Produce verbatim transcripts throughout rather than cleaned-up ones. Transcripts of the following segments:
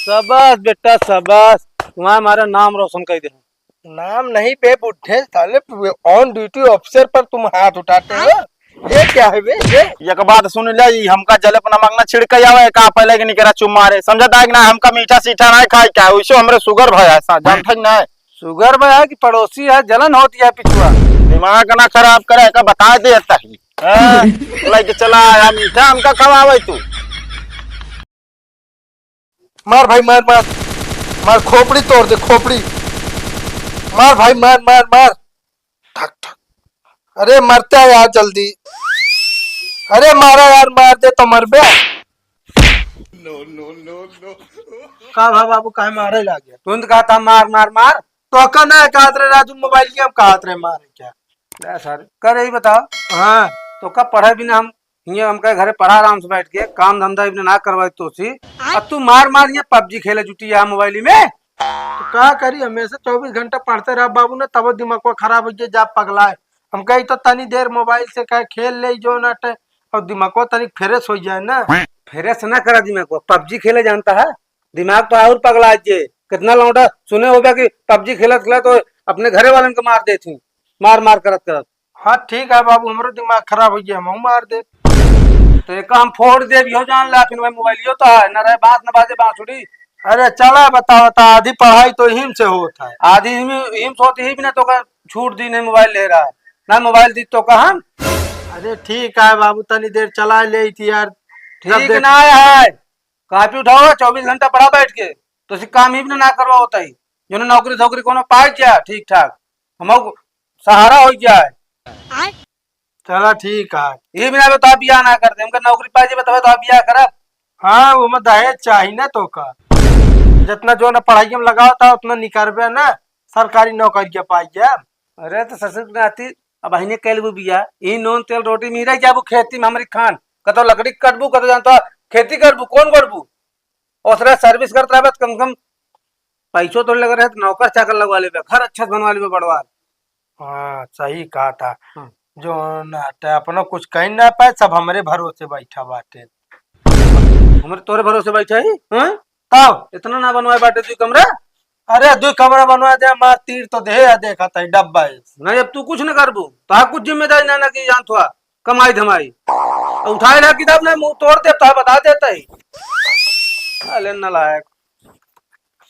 शाबाश बेटा, शाबाश, तुम्हारा हमारा नाम रोशन कर दे। नाम नहीं बे बुढ़े, साले on duty officer पर तुम हाथ उठाते हो। ये क्या है बे? ये एक बात सुन ले, ई हमका जले पर नमक ना छिड़के आवे का, पहले के निकरा चुम्मा रे, समझता है कि ना? हमका मीठा सीठा ना खाए क्या, वैसे हमरे sugar भया है, सा-, जानता है कि ना? Sugar भया है कि पड़ोसी है, जलन होती है पिछुआ। दिमाग ना खराब करे, का बता देता है। हाँ, लेके चला आया मीठा, हमका खवावे तू। मार भाई, मार, मार, मार, खोपड़ी तोड़ दे, खोपड़ी। मार भाई, मार, मार, मार। ठक, ठक। अरे, मरते हैं यार, जल्दी। अरे, मारा यार, मार दे तो मरबे। का भा बाबू, काहे मारे लागे? तुम तो कहा था, "मार, मार, मार।" तो का ना कहत रहे राजू, मोबाइल के हम कहत रहे मारे क्या? ले सर, कर यही बताओ। हाँ। तो का पढ़े बिना हम, हियाँ हमका घरे पढ़ा आराम से बैठ के, काम धंधा इबने ना करवाई तो सी। अब तू मार मार ये PUBG खेले जुटी है मोबाइल में। तो का करी, हमेशा चउबीस घंटा पढ़ते रहा बाबू ना, तब दिमाग खराब हो गया, जा पगलाए। हम कही तो तनी देर मोबाइल से कहे खेल ले जो ना टे, और दिमाग तनी fresh हो जाए ना। Fresh ना करा दिमाग, PUBG खेले जानता है, दिमाग तो और पगला जे। कितना लौंडा सुने होबे कि PUBG खेलत खेलत तो अपने घरे वालन के मार देत ही, मार मार करत करत। हाँ ठीक है बाबू, हमरो दिमाग खराब हो गया, हम मार दे। तो एक हम फोड़ देब, यो जान ला, फिर वही मोबाइलियो तो है, न रहे बांस न बाजे बांसुरी। अरे चला बताओ, तो आधी पढ़ाई तो हिम से होत है। आधी हिम, हिम से होती ही भी ना तो का छूट दी नहीं, मोबाइल ले रहा है ना, मोबाइल दी तो का हम। अरे ठीक है बाबू, तनी देर चला ले थी यार। जब ठीक देख ना है, कापी उठाओ, चउबीस घंटा पढ़ा बैठ के, तो से काम ही भी ना करवा होता ही। जो ना नौकरी धौकरी कोनो पाए क्या ठीक ठाक, हम सहारा हो जाए। आय। चला ठीक है। ये बिना तो आप बियाह ना करते, हमका नौकरी पाए जे बताओ तो आप बियाह करब। हाँ, वो में दहेज चाही ना तो का, जितना जो ना पढ़ाई में लगाओ था उतना निकरबे ना, सरकारी नौकरी के पाई जाए। अरे तो ससुर के नाती अब अहिने कह लेबू बियाह, ई नून तेल रोटी में रह जाबू खेती में हमरी खान, कतो लकड़ी कटबू, कतो जानता खेती करबू, कौन करबू? ओसरे service करत रहबे त कम से कम पैसो तो लग रहे, तो नौकर चाकर लगवा लेबे, घर अच्छा से बनवा लेबे बड़वा। हाँ, सही कहा था। हाँ। जो ना हटे, अपनो कुछ कही ना पाए, सब हमरे भरोसे बैठा बाटे। हमरे तोरे भरोसे बैठा ही? हाँ? तब? इतना ना बनवाए बाटे दुई कमरा? अरे, दुई कमरा बनवा दे, मार तीर तो दे, या देखा था, डब्बा है। नहीं, अब तू कुछ न करबू, तो कुछ जिम्मेदारी ना, ना की जान थोड़ा। कमाई धमाई। तो उठाए ला किताब ने मुंह तोड़ देता है, बता देता ही। अले नालायक।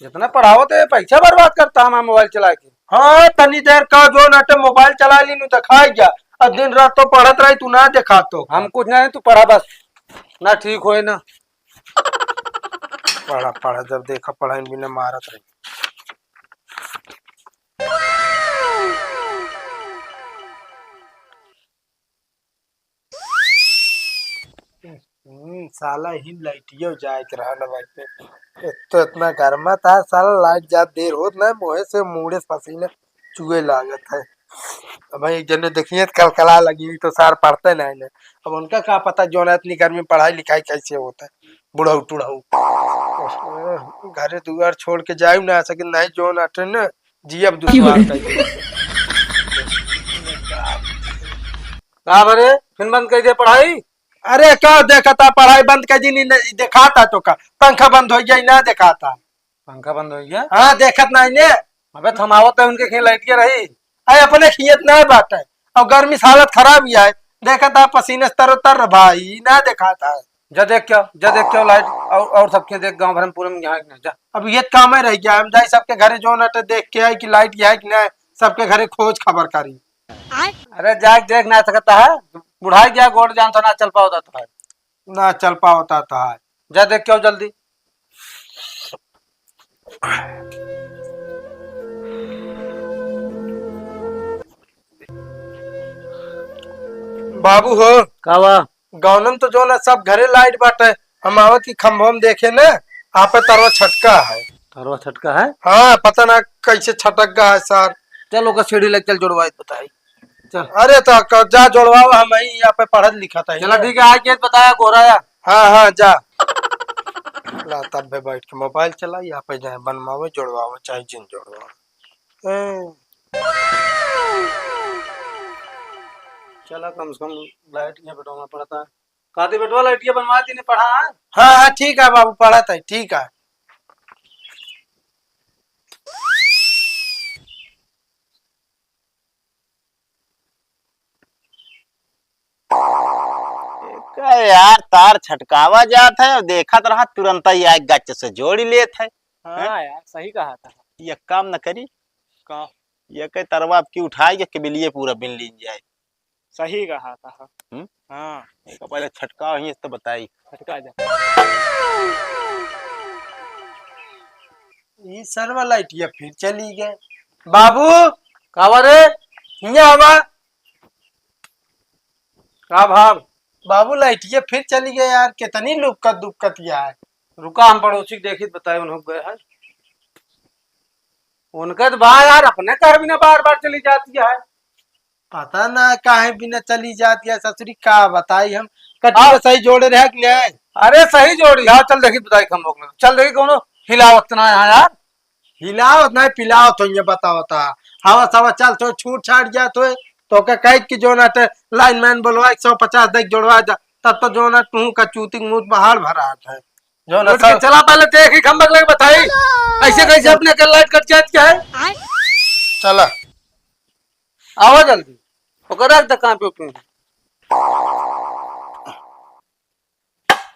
जितना पढ़ावत है, पैसा बर्बाद करता है हमारा मोबाइल चला के। हाँ, तनी देर का जो नाटे मोबाइल चला ली, नु दिखाई गया। अब दिन रात तो पढ़त रही, तू ना देखा तो। हम कुछ नहीं, तू पढ़ा बस। ना ठीक होए ना। पढ़ा, पढ़ा, जब देखा पढ़ाई बिना मारत रही। हम्म, साला ही लाइटियो जाए के रहा ना भाई पे। एक तो इतना गर्मा था साला, लाइट जात देर होत ना, मोहे से मुड़े से पसीना चुए लागत है। अब भाई एक जने देखिए तो कलकला लगी तो सार पढ़ते नहीं ने। अब उनका का पता जो ना इतनी गर्मी में पढ़ाई लिखाई कैसे होता है, बुढ़ऊ टुढ़ऊ। घरे दुआर छोड़ के जाए ना सके, नहीं जो ना अटे ना, जियब दुश्वार कइके। का बरे, फिर बंद कर दिया पढ़ाई? अरे, का देखता, पढ़ाई बंद कर दी, नहीं, नहीं देखाता तो का, पंखा बंद हो गया, ना देखाता। पंखा बंद हो गया? हाँ, देखत नहीं ने। अबे, थमावत है उनके खेल लाइट के रही। अरे, अपने खियत ना बात है, और गर्मी से हालत खराब ही है, देखता पसीने से तरो तर भाई, ना देखाता। जा देख क्या, जा देख क्या लाइट, और, और सबके देख गांव भर में पूरे में यहाँ है कि नहीं, जा। अब ये काम है रह गया, हम जाए सबके घरे जो नटे देख के आए कि लाइट यहाँ है कि नहीं, सबके घरे खोज खबर करी। अरे जाके देख ना सकता है, बुढ़ाई गया, गोड़ जान तो ना चल पावता तो है। ना चल पावता तो है। जा देख के आओ जल्दी। बाबू हो। का बा? गाँव में तो जो ना सब घरे लाइट बाटे, हम आवत की खंभवा में देखे ना, आपे तरवा छटका है। तरवा छटका है? हाँ, पता ना कैसे छटक गया है सर। चल ओकर सीढ़ी लेके चल जोड़वाई बताई। चल। अरे तो क-, जा जोड़वाओ, हम ही यहाँ पे पढ़त लिखत है। चला ठीक है, आके बताया गोराया। हाँ, हाँ, जा। ला तब बे बैठ के मोबाइल चला, यहाँ पे जाए बनवावे, जोड़वावे, चाहे जिन जोड़वावे। ए। चला कम से कम लाइट यहाँ पे डोमा पड़ता है। काती बेटवा लइटिया बनवा दी ने पढ़ा, हाँ? हाँ, हाँ, ठीक है बाबू, पढ़त है, ठीक है। का यार, तार छटकावा जात है और देखत रहा, तुरंत ही आके गच्च से जोड़ी लेत है। हाँ हैं? यार, सही कहा था। ये काम न करी। का? ये के तरवा आपकी उठाई के बिलिये पूरा बिन लीन जाए। सही कहा था। हम्म? हाँ। एक पहले छटकाव ही तो बताई। छटका जा। ई सरवा लाइटिया फिर चली गए। बाबू, कावा रे? हियाँ आवा। का भाव? बाबू, लाइटिया फिर चली गए यार, कितनी लुक्कत दुक्कत यार। रुका, हम पड़ोसी के देखी त बताए, उन्हों गए है। उनका तो बा यार, अपने घर बिना बार बार चली जाती है। पता ना काहे बिना चली जाती है ससुरी, का बताई हम। कटिया हाँ। सही जोड़े रहे कि नहीं? अरे सही जोड़ी, हाँ, चल देखी बताई हम लोग। चल देखी कौनो हिलावत ना है यार। हिलावत नहीं, पिलावत हो, ये बताओ ता। हवा सवा चल तो छूट छाट गया तो, तो के कह कि जो ना ते लाइनमैन बोलवा, एक सौ पचास देख जोड़वा जा, तब तो जो ना तू का चूतिक मुंह पहाड़ भरा है। जो ना उठ के सब चला, पहले देख ही खंभक लगे बताई। ऐसे कैसे अपने के लाइट कट जाती है? चला। आवा जल्दी। ओकर रख दे काम पे, पे।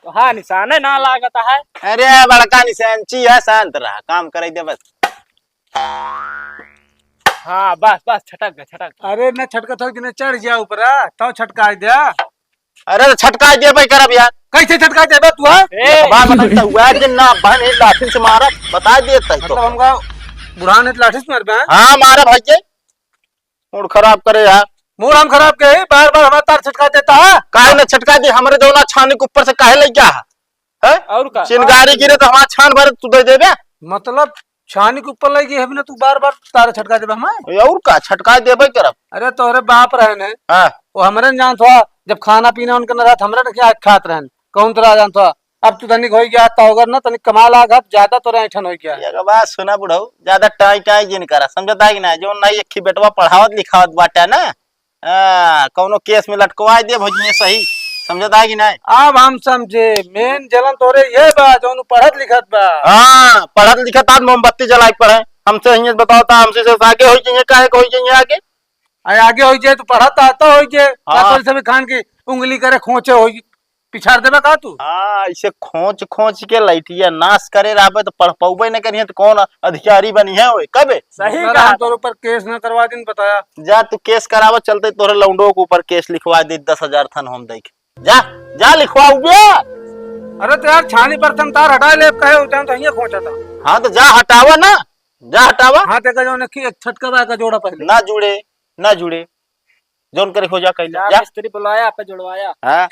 तो हाँ, निशाने ना लागत है। अरे, बड़का निशानची है, शांत रहा, काम करे दे बस। हाँ, बस, बस, छटक गए, छटक गए। अरे, न छटकत हो कि न चढ़ गया ऊपर, आ, तब छटका दिया। अरे, तो छटका दे भाई करब यार। कैसे छटका दे बे तू, हाँ? ए! एक बार बता, तो हुआ कि ना बहन ही लाठी से मारा, बता दे तई तो। मतलब हमका बुढ़ान है लाठी से मारबे, हाँ? हाँ, मारा भाई के। मूड खराब करे यार। मूड हम खराब के, बार बार हमारा तार छटका देता है। काहे न छटका दे, हमरे जौना छानी के ऊपर से काहे लग गया है? हैं? और का? चिनगारी गिरे तो हमारा छान भर तू दे देबे। मतलब छानी के ऊपर लग गई है ना, तू बार बार तार छटका देबे हमें? ए, और का, छटका देबे करब। अरे तोहरे बाप रहे ने, हाँ। वो हमरे न जानत हुआ, जब खाना पीना उनके न रहत, हमरे न खा-, खात रहन, कौन तरह जानत हुआ, अब तू तनिक होई गया, ता अगर ना तनिक कमाल आ, अब ज्यादा तोरे ऐंठन होई गया। एक बात सुना बुढ़ऊ, ज्यादा टाई टाई जिन करा, समझता है कि ना? जो ना एक ही बेटवा पढ़ावत लिखावत बाटे ना, हाँ, कौनो केस में लटकवाई दे भजिए सही, समझता है कि ना? अब हम समझे, मेन जलन तोरे ये बा, जौन पढ़त लिखत बा। हाँ, पढ़त लिखत आज मोमबत्ती जलाई के पढ़े, हमसे हियाँ बताओ ता, हमसे से आगे होई जाइए, काहे को होई जाइए आगे? अरे आगे होई जाए तो पढ़त आता होई जाए, हाँ। का तोरे सभी खान की उंगली करे खोचे होई। पिछाड़ देबे का तू? हाँ, ऐसे खोंच खोंच के लइटिया नाश करे रहबे तो पढ़ पउबे न करिहे तो कौन अधिकारी बनिहे ओए? कबे? सही कहा। तोर ऊपर केस न करवा दिन बताया। जा तू केस करावे चलते तोरे लौंडो के ऊपर केस लिखवा दे दस हजार थन हम देख। जा, जा लिखवा उबे। अरे तो यार छानी बर्तन तार हटा ले कहे हो जान तो हियां खोंचा था। हाँ तो जा हटावा ना, जा हटावा। हाँ देखा जो नखी एक छटका बा का जोड़ा पहले। ना जुड़े, ना जुड़े। जौन करे हो जा कैले, जा जा। मिस्त्री बुलाया, आपे जुड़वाया। हाँ।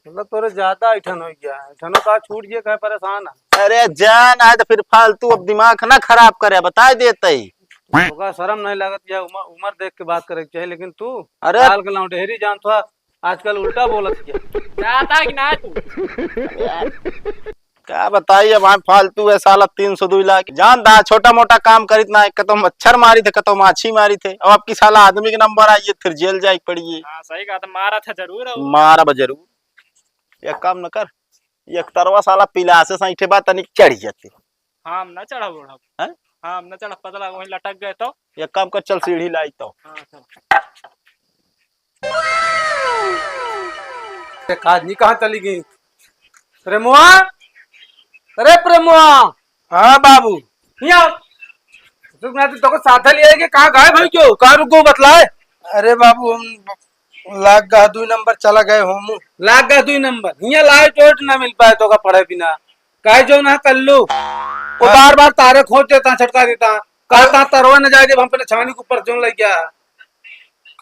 मतलब तोरे ज्यादा ऐठन हो गया है। ऐठनो का छूट गया, काहे परेशान है? अरे जान, आए तो फिर फालतू अब दिमाग ना खराब करे, बताए देते ही। ओका शर्म नहीं लागत या उमर, उमर देख के बात करे के चाहिए, लेकिन तू अरे साल के लौंडेहरी जानत हुआ, आजकल उल्टा बोलत गया। जाता कि ना तू? अरे यार। का बताई, अब हम फालतू है साला, तीन सौ दुई लाख। जान दा, छोटा मोटा काम करित ना, कतौ मच्छर मारित है, कतौ माछी मारित है। अब आपकी साला आदमी के नंबर आई है, फिर जेल जाए के पड़ी है। हाँ, सही कहा, तो मारा था जरूर अब। मारा बा जरूर। एक काम न कर, एक तरवा साला पिलासे सैठे बा, तनिक चढ़ जाते। हाँ, हम ना चढ़ा बूढ़ा। हैं? हाँ, हम ना चढ़ा, पतला वहीं लटक गए तो। एक काम कर, चल सीढ़ी लाई तो। हाँ, चल। एक आदमी कहाँ चली गई? प्रेमुआ, अरे प्रेमुआ। हाँ बाबू। हियाँ। सुख ना तू तो साथ ले आएगे, कहाँ गायब हो क्यों? कहाँ रुको बतलाए? अरे बाबू, हम लाग गा दुई नंबर चला गए होमू। लाग गा दुई नंबर। हियाँ लाए चोट ना मिल पाए तो का पढ़े बिना। काहे जो ना कर लो। वो हाँ। बार बार तारे खोज देता, छटका देता। कहता तरवा न जाए जब हम पहले छानी के ऊपर जोन लग गया।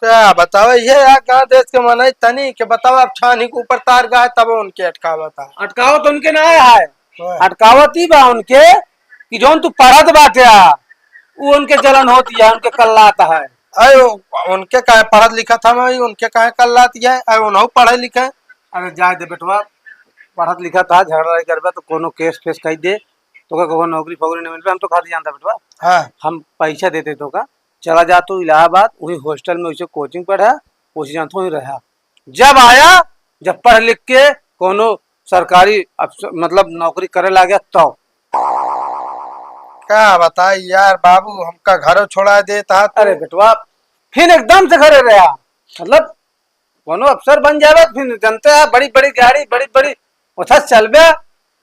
का बतावा, ये यार गाँव देश के मनई तनी के बतावा, अब छानी के ऊपर तार गा है, तब उनके अटकावत है। अटकावत उनके ना है। हाँ। अटकावत ही बा उनके कि जौन तू पढ़त बाटे आ, उ उनके जलन होती है, उनके कल्लात है। अरे उ-, उनके काहे पढ़त लिखत हम, अरे उनके काहे कल्लात है, अरे उन्हों पढ़े लिखे। अरे जाए दे बेटवा, पढ़त लिखत है, झगड़ा लड़ाई करबे तो कोनो केस फेस कई दे, तोका कहो नौकरी फौकरी नहीं मिलबे, हम तो खाती जानता बेटवा। हाँ। हम पैसा देते तोका, चला जा तू इलाहाबाद, वही हॉस्टल में वैसे कोचिंग पढ़ा, वैसे जानता वहीं रहा। जब आया, जब पढ़ लिख के कोनो सरकारी अफसर, मतलब नौकरी करे लागे तो। का बताई यार बाबू, हमका घरों छोड़ा देता तू। अरे बेटवा, फिर एकदम से घरे रहा, मतलब कोनो अफसर बन जाबे तो फिर जनते हैं, बड़ी बड़ी गाड़ी, बड़ी बड़ी उठस चलबे,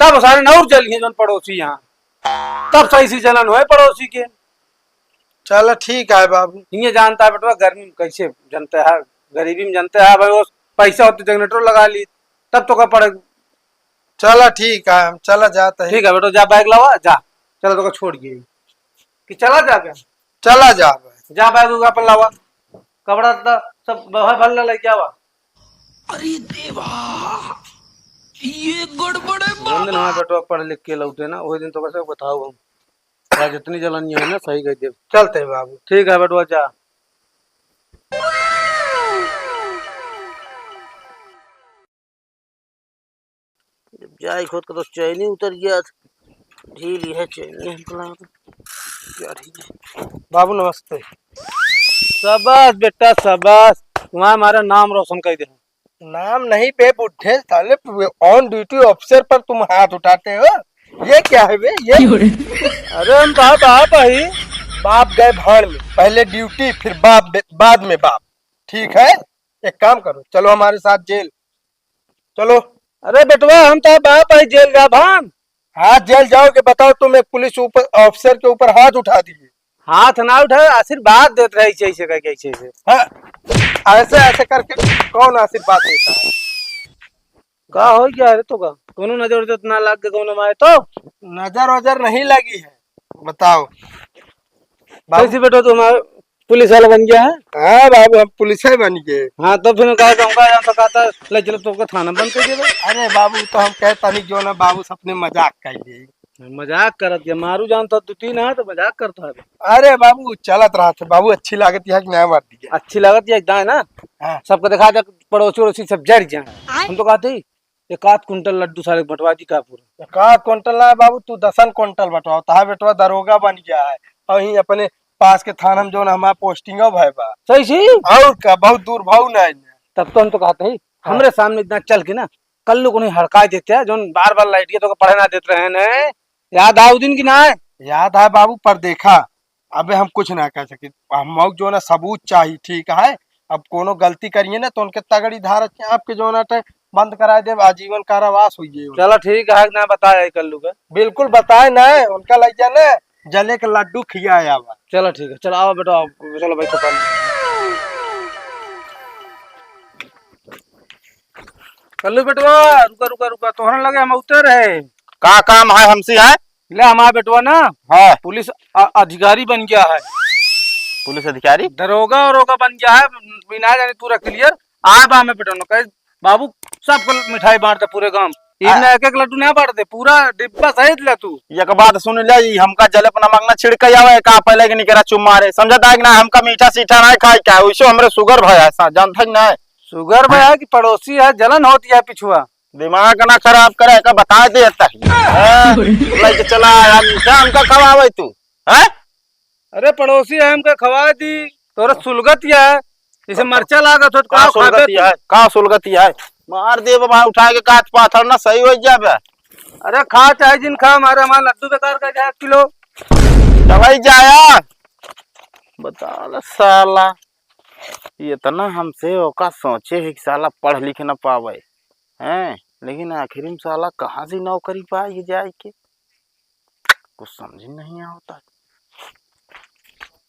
तब सारे नौर जलिए जौन पड़ोसी यहाँ, तब सही से जलन होए पड़ोसी के। चला ठीक है बाबू। ये जानता है बेटवा, गर्मी में कैसे जनते हैं, गरीबी में जनते हैं भाई, वो पैसा होते जनरेटर लगा ली, तब तो का पड़े। चला ठीक है, हम चला जाते हैं। ठीक है बेटवा, जा बैग लावा, जा, चला तो का छोड़ गए कि चला जा क्या? चला जा भाई। जा बैग उगा पर लावा, कपड़ा लत्ता सब बाहर भर ला लेके आवा। अरे देवा, ये गड़बड़ है जौन दिन बाबा। हमारा बेटवा पढ़ लिख के लौटे ना, वही दिन तो कैसे बताओ हम। आज इतनी जलन ये है ना, सही कह दे। चलते हैं बाबू। ठीक है बेटवा, जा। जब जाए खुद का तो चैनी उतर गया, ढील ये है चैनी हमको लगा। क्या ठीक है। बाबू नमस्ते। शाबाश बेटा शाबाश, तुम्हारा हमारा नाम रोशन कर दे। नाम नहीं बे बुढ़े साले, on duty officer पर तुम हाथ उठाते हो, ये क्या है बे? ये अरे हम तो बाप ही। बाप गए भाड़ में, पहले ड्यूटी फिर बाप, बाद में बाप। ठीक है, एक काम करो, चलो हमारे साथ जेल, चलो। अरे बेटवा, हम तो बाप ही, जेल जाब हम? हाँ, जेल जाओगे, बताओ, तुम एक पुलिस ऊपर, ऑफिसर के ऊपर हाथ उठा दिए। हाथ ना उठाए, आशीर्वाद देत रहे, ऐसे, ऐसे करके, ऐसे, ऐसे। हाँ, ऐसे, ऐसे करके कौन आशीर्वाद देता है? का हो गया रे तो का? कोनो नजर उजर ना लाग के कोनो माए तो? नजर उजर नहीं लगी है, बताओ। बाबू। कैसे बेटा, तू हमारा पुलिस वाला बन गया है? हाँ बाबू, हम पुलिस ही बन गए। हाँ, तो फिर का कहूँगा, यहाँ तो कहता, "ले चलो, तुमको थाना बंद कर दिया।" अरे बाबू, तो हम कहता नहीं, जो ना बाबू, अपने मजाक कर लिए। मजाक करत है, मारू जानता तू तीन है, तो मजाक करता है। अरे बाबू, चलत रहा था बाबू, अच्छी लागत है कि नया मार दिया। अच्छी लागत है, एक दाएं ना? हाँ। सबको दिखा दे, पड़ोसी वड़ोसी सब जर जाए। हम तो कहते ही, एक आध कुंटल लड्डू सारे बंटवा दी का पूरा? एक आध कुंटल ना बाबू, तू दसन कुंटल बंटवाओ। तहा बेटवा दरोगा बन गया है, और ही अपने पास के थाना में जौन हमार पोस्टिंग है भाई बा। सही सी? और का, बहुत दूर भाऊ नहीं। तब तो हम तो कहते ही, हाँ। हमरे सामने इतना चल के ना, कल्लू को नहीं हड़काए देते हैं, जौन बार बार लाइट के तो पढ़े ना देते रहे ने। याद आओ दिन की ना है? याद है बाबू, पर देखा, अबे हम कुछ ना कह सके। हम लोग जो ना सबूत चाही, ठीक है? अब कोनो गलती करिए ना तो उनके तगड़ी धार आपके जो ना टे बंद कराए देब, आजीवन कारावास होइए। चलो ठीक है, ना बताए कल्लू का। बिल्कुल बताए ना, उनका लग जाए ना जले के लड्डू खियाए आवा। चलो ठीक है, चलो आओ बेटा, आओ, चलो बैठो पानी। कल्लू बेटवा, रुका, रुका, रुका, तोहरा लगे हम उतर है। का काम है हमसे है? ले, हमारा बेटवा ना, हाँ। पुलिस अ-, अधिकारी बन गया है। पुलिस अधिकारी? दरोगा, वरोगा बन गया है, बिना जाने पूरा क्लियर। आए बा हमें बेटवा ना, कहे, "बाबू, सबको मिठाई बांट दे पूरे गांव।" ई आ- ना एक एक लड्डू ना बांट दे, पूरा डिब्बा सहित ले तू। एक बात सुन ले, ई हमका जले पर नमक ना छिड़के आवे, का पहले के निकरा चुम्मा रे, समझता है कि ना, हमका मीठा सीठा ना खाए क्या, वैसे हमरे सुगर भया है, सा-, जानता है कि ना? सुगर भया है कि पड़ोसी है, जलन होती है पिछुआ। दिमाग ना खराब करे, का बता दे तही। हाँ, लेके चला आया, मीठा हमका खवावे तू, हैं? अरे पड़ोसी है, हमका खवा दी, तोरा सुलगत या है, इसे मरचा लागत हो, का का खाबे सुलगत तू? या है? का सुलगत या है? मार दे बाबा, उठा के काट पाथर ना सही हो जाबे। अरे खा चाहे जिन खा, मारे हमार लड्डू बेकार कर जाए किलो। चलाई जाया। बता ले साला, इतना हमसे ओका सोचे है कि साला पढ़ लिख ना पावे, हैं? लेकिन आखिर में साला कहाँ से नौकरी पाए जाए के? कुछ समझ नहीं आवता।